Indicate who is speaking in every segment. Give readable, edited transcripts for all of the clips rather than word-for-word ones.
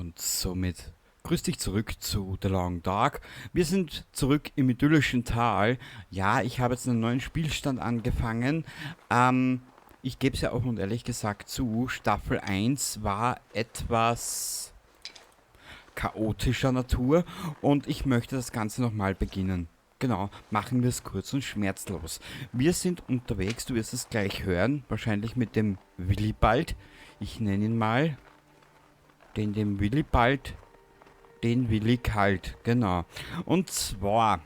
Speaker 1: Und somit grüß dich zurück zu The Long Dark. Wir sind zurück im idyllischen Tal. Ja, ich habe jetzt einen neuen Spielstand angefangen. Ich gebe es ja auch und ehrlich gesagt zu, Staffel 1 war etwas chaotischer Natur und ich möchte das Ganze nochmal beginnen. Genau, machen wir es kurz und schmerzlos. Wir sind unterwegs, du wirst es gleich hören, wahrscheinlich mit dem Willibald. Ich nenne ihn mal den Willibald, den Willi Kalt, genau. Und zwar,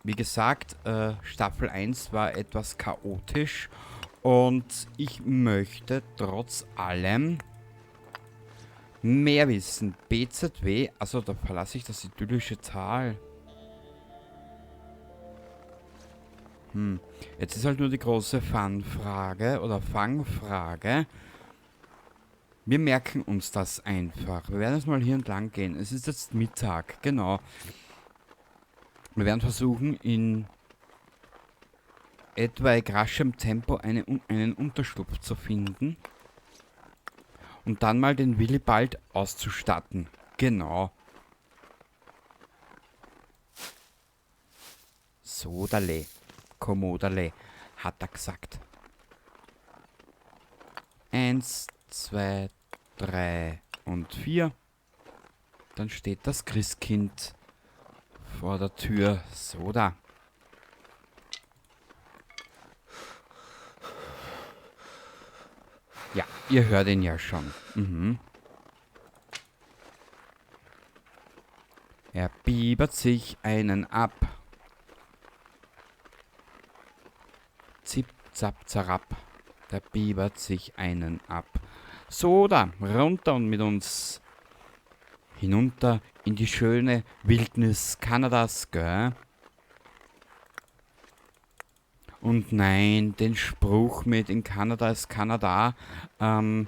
Speaker 1: wie gesagt, Staffel 1 war etwas chaotisch und ich möchte trotz allem mehr wissen. BZW, also da verlasse ich das idyllische Tal. Jetzt ist halt nur die große Fangfrage oder Fangfrage. Wir merken uns das einfach. Wir werden jetzt mal hier entlang gehen. Es ist jetzt Mittag, genau. Wir werden versuchen, in etwaig raschem Tempo einen Unterschlupf zu finden. Und dann mal den Willibald auszustatten. Genau. Sodale. Kommodale, hat er gesagt. 1, 2, 3 und 4. Dann steht das Christkind vor der Tür. So da. Ja, ihr hört ihn ja schon. Er biebert sich einen ab. Zip, zap, zarab. Der biebert sich einen ab. So da, runter und mit uns hinunter in die schöne Wildnis Kanadas, gell? Und nein, den Spruch mit in Kanada ist Kanada, den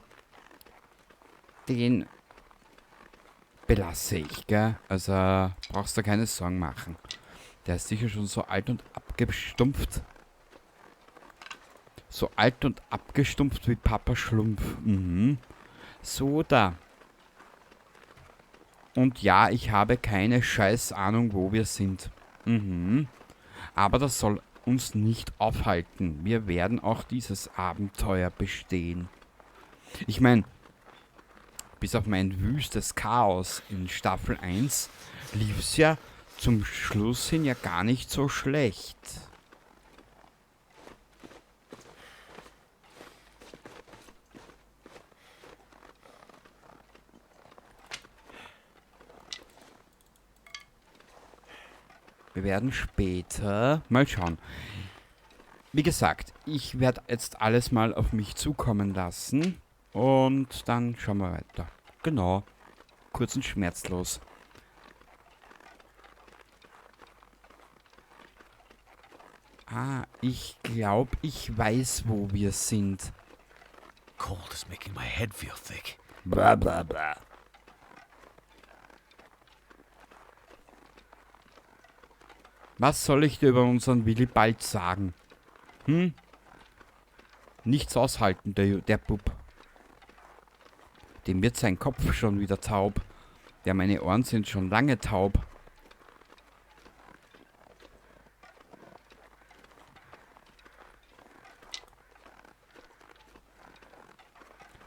Speaker 1: belasse ich, gell? Also brauchst du keine Sorgen machen. Der ist sicher schon so alt und abgestumpft. So alt und abgestumpft wie Papa Schlumpf. So da. Und ja, ich habe keine scheiß Ahnung, wo wir sind. Aber das soll uns nicht aufhalten. Wir werden auch dieses Abenteuer bestehen. Ich mein, bis auf mein wüstes Chaos in Staffel 1 lief's ja zum Schluss hin ja gar nicht so schlecht. Wir werden später mal schauen. Wie gesagt, ich werde jetzt alles mal auf mich zukommen lassen. Und dann schauen wir weiter. Genau. Kurz und schmerzlos. Ah, ich glaub, ich weiß, wo wir sind.
Speaker 2: Cold is making my head feel thick.
Speaker 1: Bla bla bla. Was soll ich dir über unseren Willibald sagen? Hm? Nichts aushalten, der Bub. Dem wird sein Kopf schon wieder taub. Ja, meine Ohren sind schon lange taub.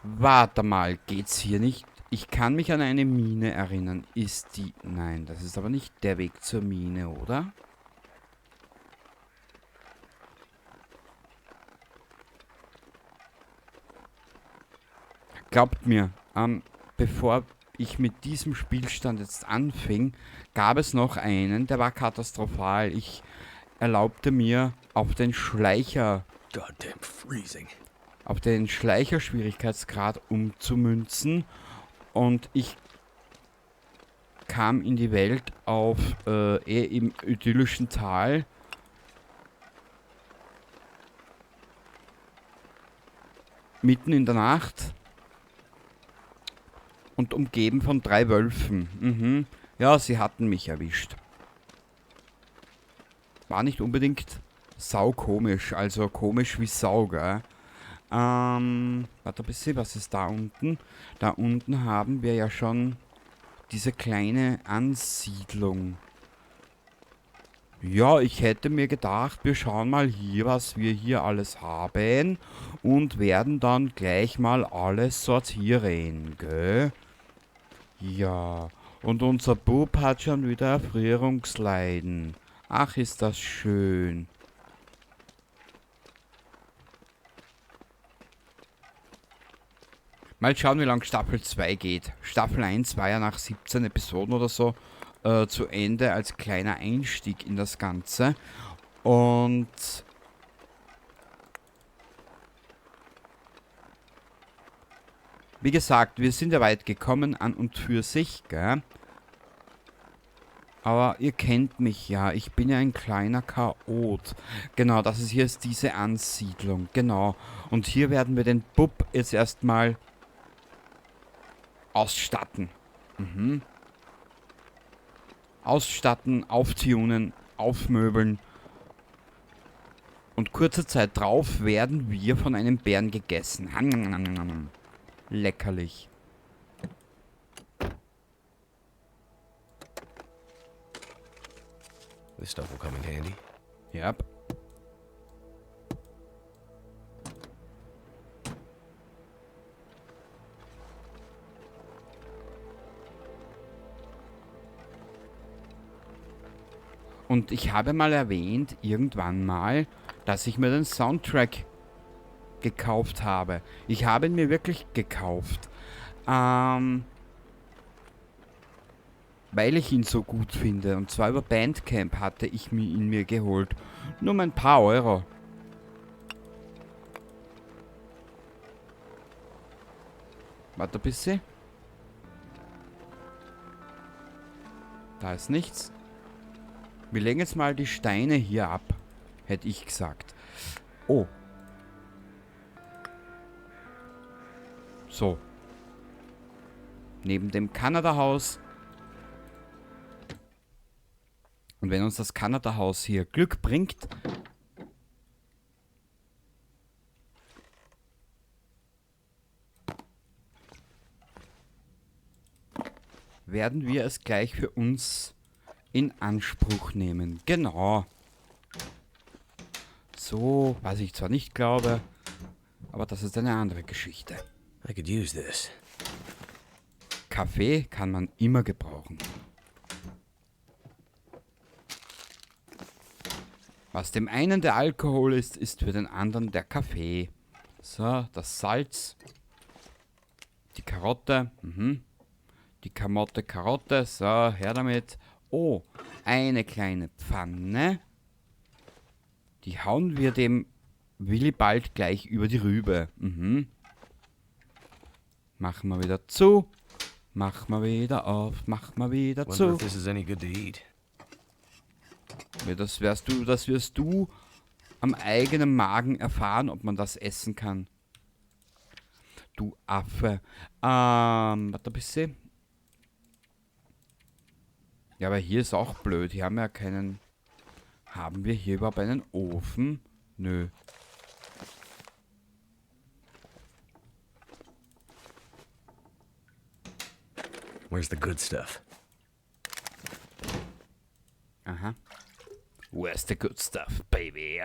Speaker 1: Warte mal, geht's hier nicht? Ich kann mich an eine Mine erinnern. Ist die... Nein, das ist aber nicht der Weg zur Mine, oder? Glaubt mir, bevor ich mit diesem Spielstand jetzt anfing, gab es noch einen, der war katastrophal. Ich erlaubte mir, auf den Schleicher,
Speaker 2: Goddamn freezing.
Speaker 1: auf den Schleicherschwierigkeitsgrad umzumünzen und ich kam in die Welt auf im idyllischen Tal. Mitten in der Nacht. Und umgeben von 3 Wölfen. Ja, sie hatten mich erwischt. War nicht unbedingt saukomisch, also komisch wie Sau, gell? Warte ein bisschen, was ist da unten? Da unten haben wir ja schon Diese kleine Ansiedlung. Ja, ich hätte mir gedacht, wir schauen mal hier, was wir hier alles haben. Und werden dann gleich mal alles sortieren, gell? Ja, und unser Bub hat schon wieder Erfrierungsleiden. Ach, ist das schön. Mal schauen, wie lange Staffel 2 geht. Staffel 1 war ja nach 17 Episoden oder so zu Ende als kleiner Einstieg in das Ganze. Und wie gesagt, wir sind ja weit gekommen an und für sich, gell? Aber ihr kennt mich ja, ich bin ja ein kleiner Chaot. Genau, das ist hier ist diese Ansiedlung, genau. Und hier werden wir den Bub jetzt erstmal ausstatten. Mhm. Ausstatten, auftunen, aufmöbeln. Und kurze Zeit drauf werden wir von einem Bären gegessen. Leckerlich.
Speaker 2: This stuff will come in handy.
Speaker 1: Yep. Und ich habe mal erwähnt, irgendwann mal, dass ich mir den Soundtrack gekauft habe. Ich habe ihn mir wirklich gekauft. Weil ich ihn so gut finde. Und zwar über Bandcamp hatte ich ihn mir geholt. Nur um ein paar Euro. Warte ein bisschen. Da ist nichts. Wir legen jetzt mal die Steine hier ab, hätte ich gesagt. Oh. So. Neben dem Kanada-Haus. Und wenn uns das Kanada-Haus hier Glück bringt, werden wir es gleich für uns in Anspruch nehmen. Genau. So, was ich zwar nicht glaube, aber das ist eine andere Geschichte.
Speaker 2: I could use this.
Speaker 1: Kaffee kann man immer gebrauchen. Was dem einen der Alkohol ist, ist für den anderen der Kaffee. So, das Salz. Die Karotte. Die Kamotte, Karotte. So, her damit. Oh, eine kleine Pfanne. Die hauen wir dem Willibald gleich über die Rübe. Machen wir wieder zu. Machen wir wieder auf. Machen wir wieder
Speaker 2: Wonder
Speaker 1: zu.
Speaker 2: if this is any good to eat.
Speaker 1: Ja, das wirst du am eigenen Magen erfahren, ob man das essen kann. Du Affe. Warte ein bisschen. Ja, aber hier ist auch blöd. Hier haben wir ja keinen... Haben wir hier überhaupt einen Ofen? Nö.
Speaker 2: Where's the good stuff?
Speaker 1: Aha. Where's the good stuff, baby?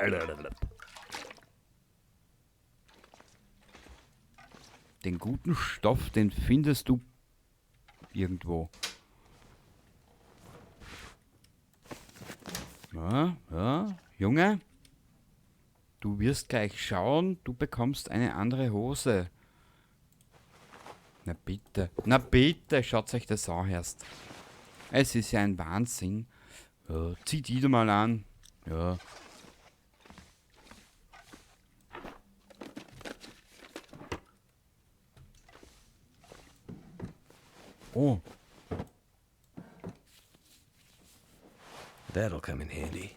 Speaker 1: Den guten Stoff, den findest du irgendwo. Ja, ja, Junge, du wirst gleich schauen, du bekommst eine andere Hose. Na bitte, na bitte, schaut euch das an erst. Es ist ja ein Wahnsinn. Ja, zieh die doch mal an. Ja. Oh.
Speaker 2: That'll come in handy.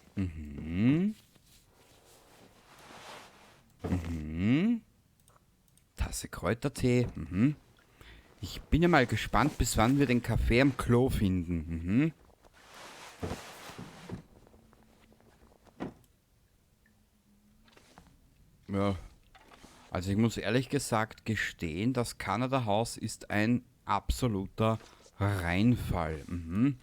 Speaker 1: Tasse Kräutertee. Ich bin ja mal gespannt, bis wann wir den Kaffee am Klo finden. Ja. Also ich muss ehrlich gesagt gestehen, das Kanada-Haus ist ein absoluter Reinfall. Mhm.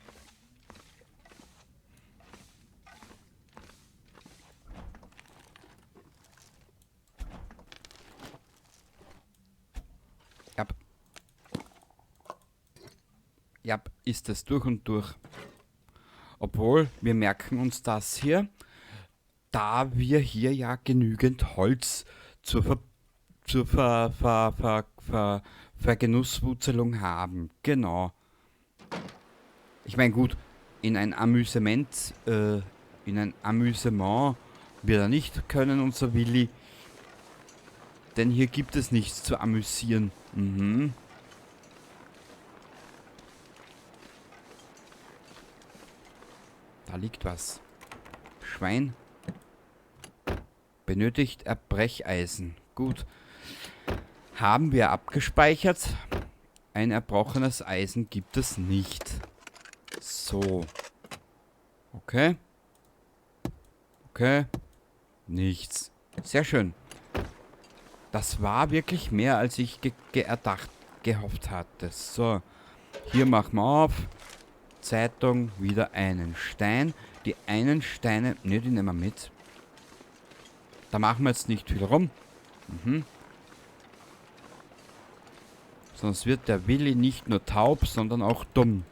Speaker 1: Ja. Ja, ist es durch und durch. Obwohl, wir merken uns das hier, da wir hier ja genügend Holz zur Vergenusswurzelung haben. Genau. Ich meine, gut, in ein Amüsement wird er nicht können, unser Willi. Denn hier gibt es nichts zu amüsieren. Mhm. Da liegt was. Schwein. Benötigt Erbrecheisen. Gut. Haben wir abgespeichert. Ein erbrochenes Eisen gibt es nicht. So. Okay. Okay. Nichts. Sehr schön. Das war wirklich mehr, als ich gehofft hatte. So. Hier machen wir auf. Zeitung, wieder einen Stein. Die einen Steine, ne, die nehmen wir mit. Da machen wir jetzt nicht viel rum. Mhm. Sonst wird der Willi nicht nur taub, sondern auch dumm.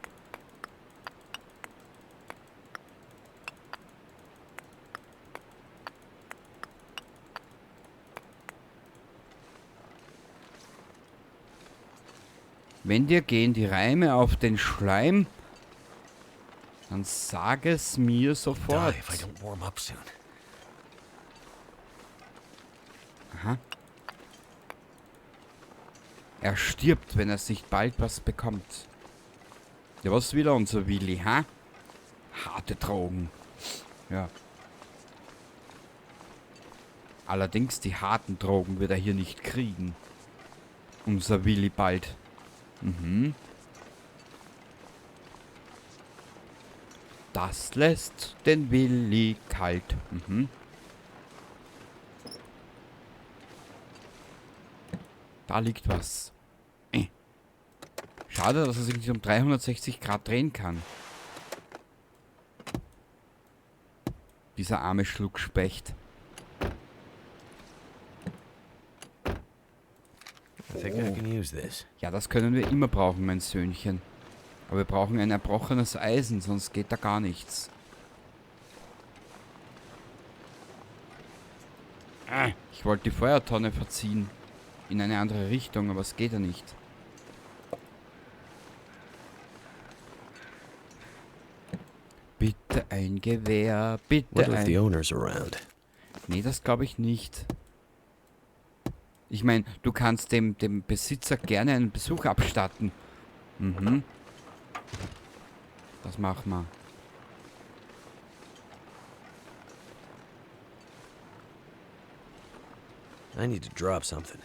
Speaker 1: Wenn dir gehen die Reime auf den Schleim, dann sag es mir sofort. Aha. Er stirbt, wenn er sich bald was bekommt. Ja, was will er, unser Willi, ha? Harte Drogen. Ja. Allerdings, die harten Drogen wird er hier nicht kriegen. Unser Willi bald. Mhm. Das lässt den Willi kalt. Mhm. Da liegt was. Schade, dass er sich nicht um 360 Grad drehen kann. Dieser arme Schluckspecht.
Speaker 2: I think I can use this.
Speaker 1: Ja, das können wir immer brauchen, mein Söhnchen. Aber wir brauchen ein erbrochenes Eisen, sonst geht da gar nichts. Ich wollte die Feuertonne verziehen. In eine andere Richtung, aber es geht ja nicht. Bitte ein Gewehr, bitte
Speaker 2: Wonder if the
Speaker 1: ein...
Speaker 2: owner's around.
Speaker 1: Nee, das glaube ich nicht. Ich meine, du kannst dem Besitzer gerne einen Besuch abstatten. Mhm. Das machen wir.
Speaker 2: I need to drop something.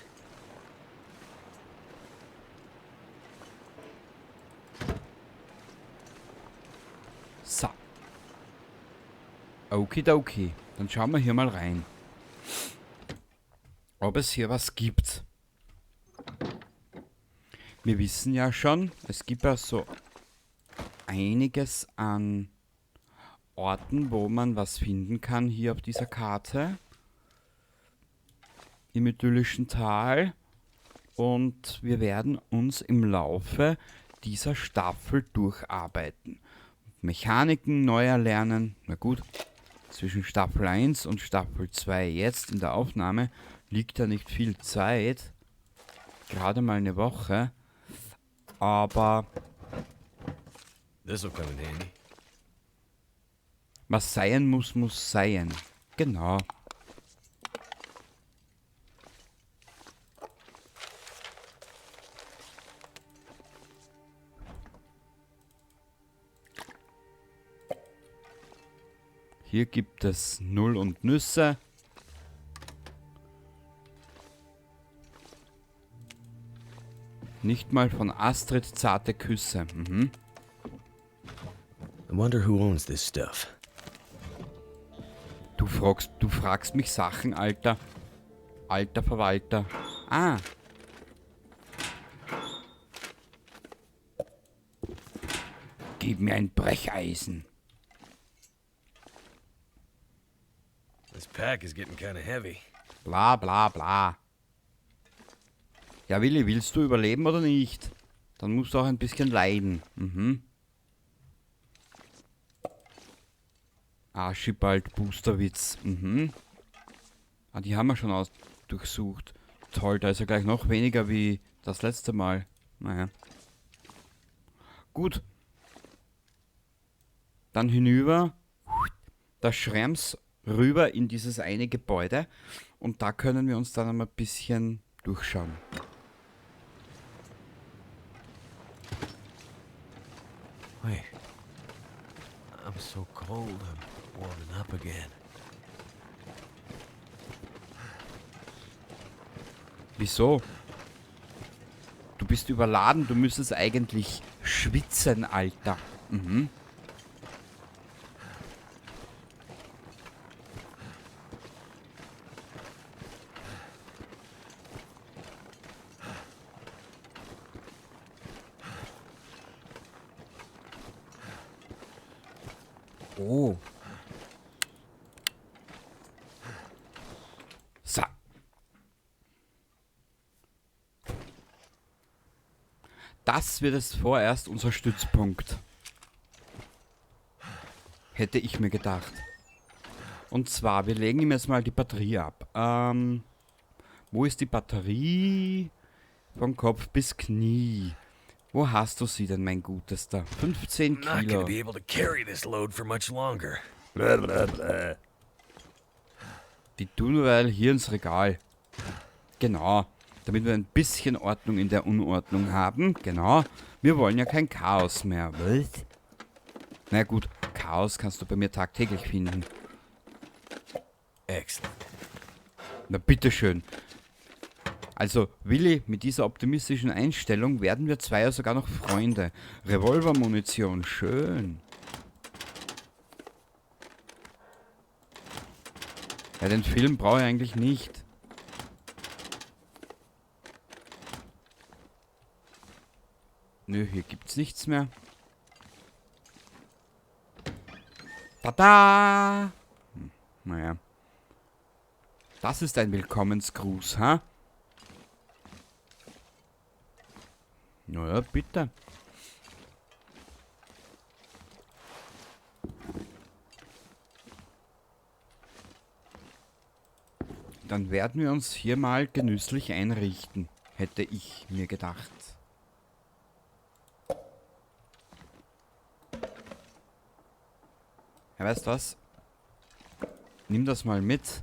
Speaker 1: So. Okidoki. Dann schauen wir hier mal rein. Ob es hier was gibt. Wir wissen ja schon, es gibt ja so einiges an Orten, wo man was finden kann hier auf dieser Karte. Im idyllischen Tal. Und wir werden uns im Laufe dieser Staffel durcharbeiten. Mechaniken neu erlernen. Na gut, zwischen Staffel 1 und Staffel 2 jetzt in der Aufnahme liegt da nicht viel Zeit. Gerade mal eine Woche. Aber
Speaker 2: This'll come in handy.
Speaker 1: was sein muss, muss sein. Genau. Hier gibt es Null und Nüsse. Nicht mal von Astrid zarte Küsse. Mhm.
Speaker 2: I wonder who owns this stuff.
Speaker 1: Du fragst mich Sachen, Alter. Alter Verwalter. Ah. Gib mir ein Brecheisen.
Speaker 2: This pack is getting kind of heavy.
Speaker 1: Bla bla bla. Ja, Willi, willst du überleben oder nicht? Dann musst du auch ein bisschen leiden. Mhm. Archibald Boosterwitz. Mhm. Ah, die haben wir schon durchsucht. Toll, da ist ja gleich noch weniger wie das letzte Mal. Naja. Gut. Dann hinüber. Das Schrems rüber in dieses eine Gebäude. Und da können wir uns dann einmal ein bisschen durchschauen.
Speaker 2: Wait. I'm so cold, I'm warming up again.
Speaker 1: Wieso? Du bist überladen, du müsstest eigentlich schwitzen, Alter. Mhm. Oh. So. Das wird es vorerst unser Stützpunkt. Hätte ich mir gedacht. Und zwar, wir legen ihm jetzt mal die Batterie ab. Wo ist die Batterie? Von Kopf bis Knie. Wo hast du sie denn, mein Gutester? 15
Speaker 2: I'm not going to
Speaker 1: Kilo.
Speaker 2: be able to carry this load for much longer.
Speaker 1: Blablabla. Die tun wir hier ins Regal. Genau. Damit wir ein bisschen Ordnung in der Unordnung haben. Genau. Wir wollen ja kein Chaos mehr. Was? Na gut, Chaos kannst du bei mir tagtäglich finden.
Speaker 2: Excellent.
Speaker 1: Na bitteschön. Also, Willi, mit dieser optimistischen Einstellung werden wir zwei ja sogar noch Freunde. Revolvermunition, schön. Ja, den Film brauche ich eigentlich nicht. Nö, hier gibt's nichts mehr. Tada! Naja. Das ist ein Willkommensgruß, ha? Naja, bitte. Dann werden wir uns hier mal genüsslich einrichten, hätte ich mir gedacht. Ja, weißt du was? Nimm das mal mit.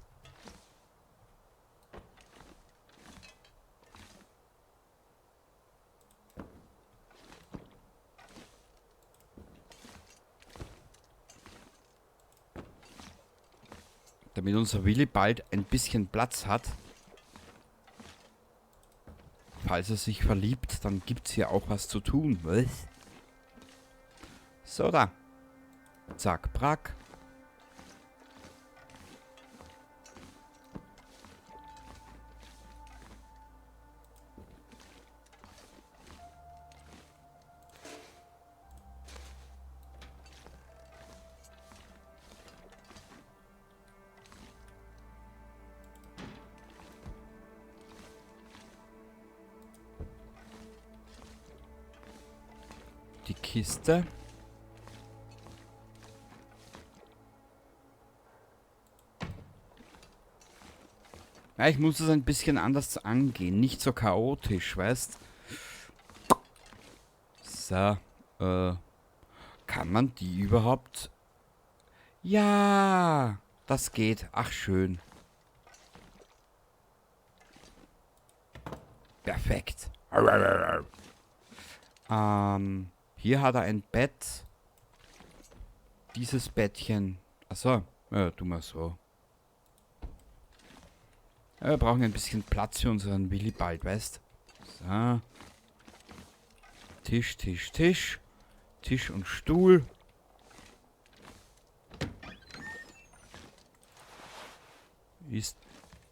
Speaker 1: Damit unser Willi bald ein bisschen Platz hat. Falls er sich verliebt, dann gibt's hier auch was zu tun. Was? So, da. Zack, brack. Die Kiste. Ja, ich muss es ein bisschen anders angehen. Nicht so chaotisch, weißt? So. Kann man die überhaupt? Ja, das geht. Ach, schön. Perfekt. Hier hat er ein Bett. Dieses Bettchen. Achso, ja, tu mal so. Ja, wir brauchen ein bisschen Platz für unseren Willi bald, weißt? So. Tisch, Tisch, Tisch. Tisch und Stuhl. Ist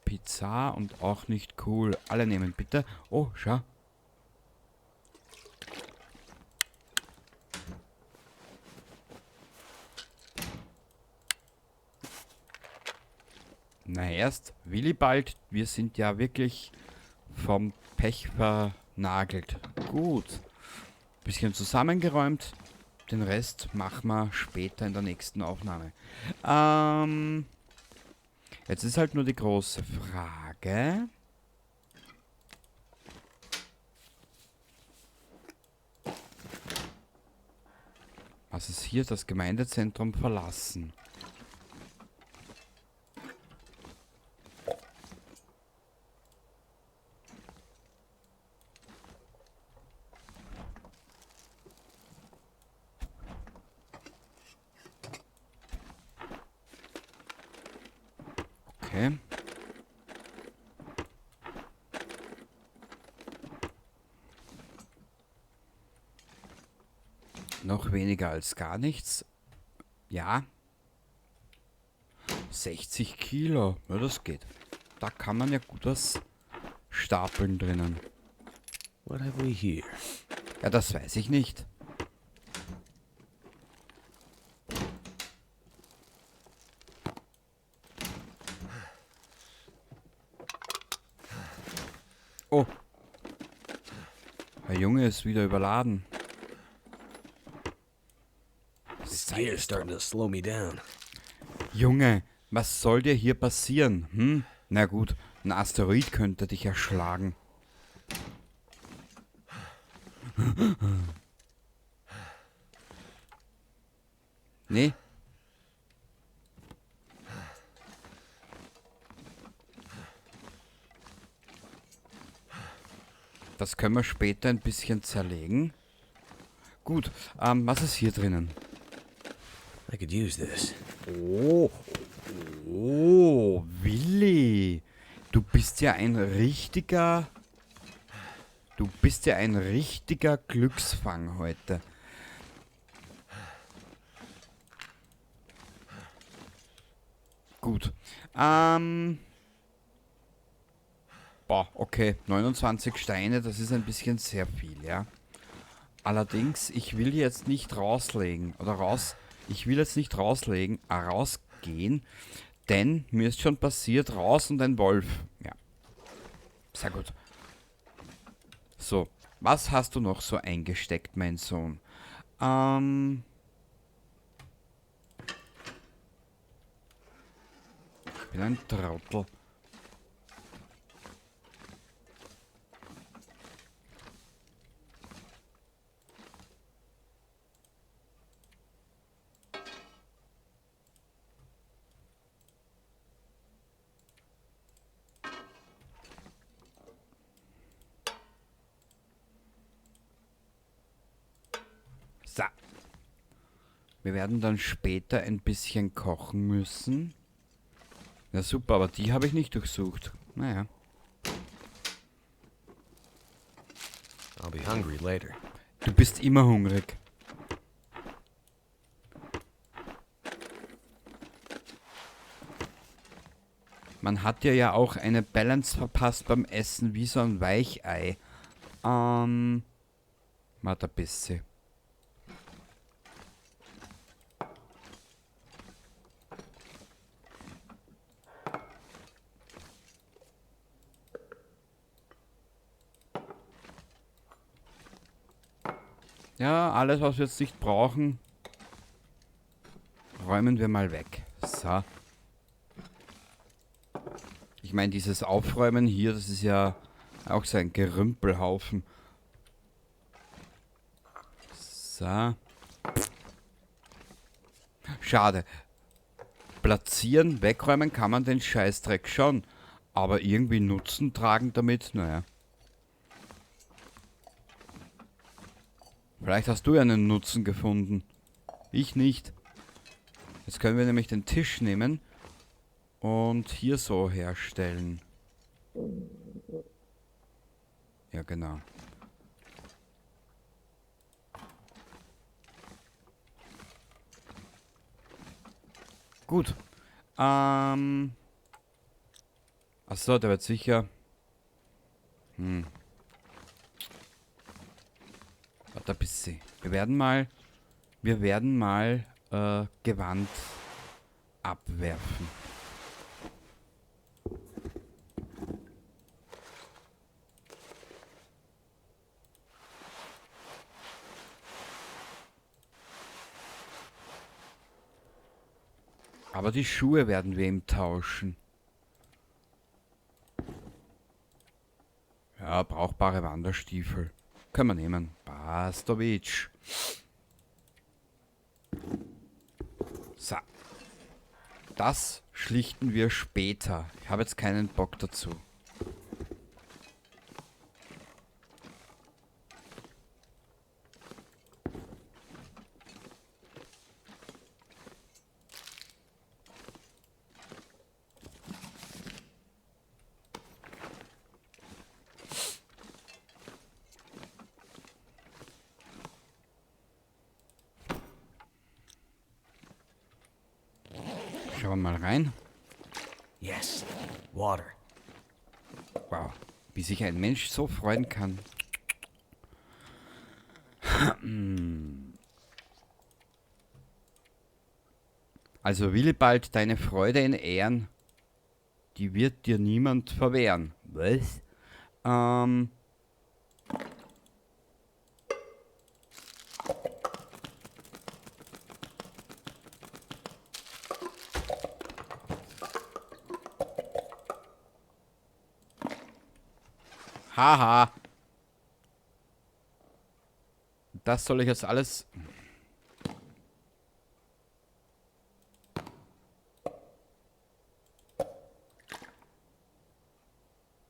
Speaker 1: Pizza und auch nicht cool. Alle nehmen bitte. Oh, schau. Na erst, Willibald, wir sind ja wirklich vom Pech vernagelt. Gut. Bisschen zusammengeräumt. Den Rest machen wir später in der nächsten Aufnahme. Jetzt ist halt nur die große Frage. Was ist hier? Das Gemeindezentrum verlassen. Okay. Noch weniger als gar nichts. Ja. 60 Kilo. Ja, das geht. Da kann man ja gut was stapeln drinnen.
Speaker 2: What have we here?
Speaker 1: Ja, das weiß ich nicht. Oh. Der Junge ist wieder überladen.
Speaker 2: This gear's starting to slow me down.
Speaker 1: Junge, was soll dir hier passieren? Hm? Na gut, ein Asteroid könnte dich erschlagen. Nee. Das können wir später ein bisschen zerlegen. Gut, was ist hier drinnen?
Speaker 2: I could use this.
Speaker 1: Oh, oh, Willi. Du bist ja ein richtiger... Du bist ja ein richtiger Glücksfang heute. Gut. Boah, okay. 29 Steine, das ist ein bisschen sehr viel, ja. Allerdings, ich will jetzt nicht rauslegen. Oder raus... Ich will jetzt nicht rauslegen, rausgehen, denn mir ist schon passiert, raus und ein Wolf. Ja. Sehr gut. So, was hast du noch so eingesteckt, mein Sohn? Ich bin ein Trottel. So. Wir werden dann später ein bisschen kochen müssen. Na super, aber die habe ich nicht durchsucht. Naja.
Speaker 2: I'll be hungry later.
Speaker 1: Du bist immer hungrig. Man hat dir ja auch eine Balance verpasst beim Essen, wie so ein Weichei. Warte ein bisschen. Ja, alles, was wir jetzt nicht brauchen, räumen wir mal weg. So. Ich meine, dieses Aufräumen hier, das ist ja auch so ein Gerümpelhaufen. So. Schade. Platzieren, wegräumen kann man den Scheißdreck schon. Aber irgendwie Nutzen tragen damit, naja. Vielleicht hast du ja einen Nutzen gefunden. Ich nicht. Jetzt können wir nämlich den Tisch nehmen und hier so herstellen. Ja, genau. Gut. Achso, der wird sicher... Warte ein bisschen. Wir werden mal Gewand abwerfen. Aber die Schuhe werden wir ihm tauschen. Ja, brauchbare Wanderstiefel. Können wir nehmen. Pastovic. So. Das schlichten wir später. Ich habe jetzt keinen Bock dazu. Schauen wir mal rein.
Speaker 2: Yes, water.
Speaker 1: Wow, wie sich ein Mensch so freuen kann. Also Willibald, deine Freude in Ehren, die wird dir niemand verwehren. Was? Haha. Das soll ich jetzt alles...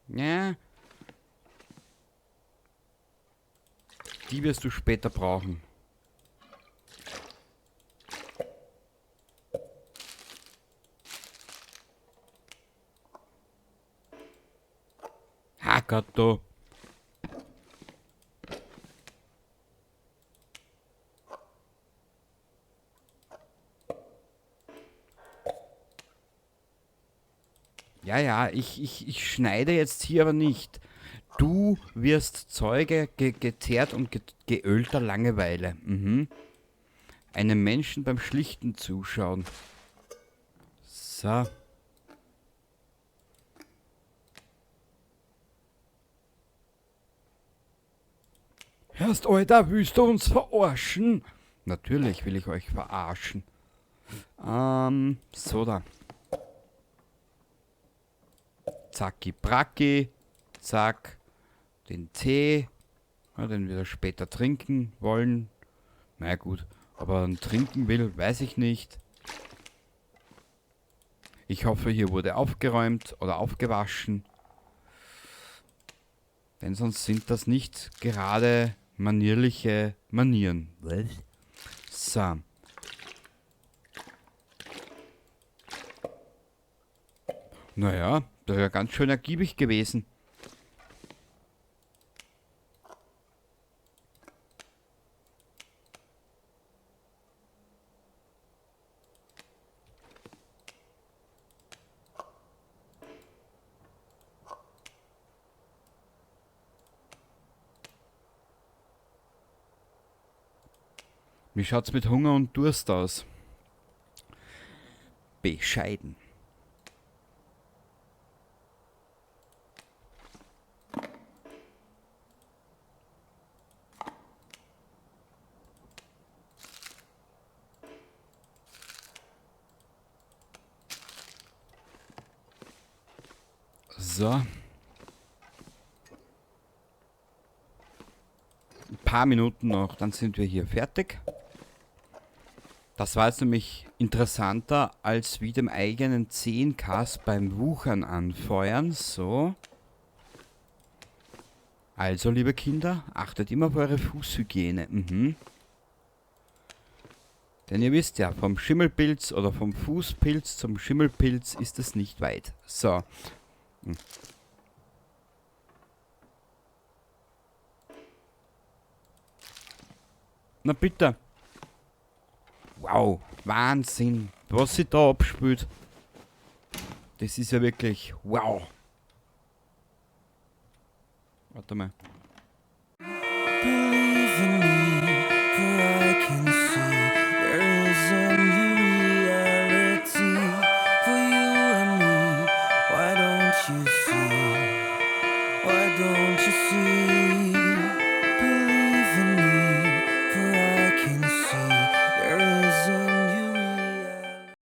Speaker 1: Ja. Die wirst du später brauchen. Ha, Gott, du. Ja, ja, ich schneide jetzt hier aber nicht. Du wirst Zeuge geteert und geölter Langeweile. Einem Menschen beim Schlichten zuschauen. So. Hörst, Alter, willst du uns verarschen? Natürlich will ich euch verarschen. So da. Zacki bracki. Zack. Den Tee. Ja, den wir später trinken wollen. Na ja, gut. Ob er dann trinken will, weiß ich nicht. Ich hoffe, hier wurde aufgeräumt oder aufgewaschen. Denn sonst sind das nicht gerade manierliche Manieren. Was? So. Naja, das ist ja ganz schön ergiebig gewesen. Wie schaut's mit Hunger und Durst aus? Bescheiden. So. Ein paar Minuten noch, dann sind wir hier fertig. Das war jetzt nämlich interessanter, als wie dem eigenen 10Ks beim Wuchern anfeuern. So. Also, liebe Kinder, achtet immer auf eure Fußhygiene. Denn ihr wisst ja, vom Schimmelpilz oder vom Fußpilz zum Schimmelpilz ist es nicht weit. So. Na bitte. Wow, Wahnsinn, was sich da abspült. Das ist ja wirklich wow. Warte mal.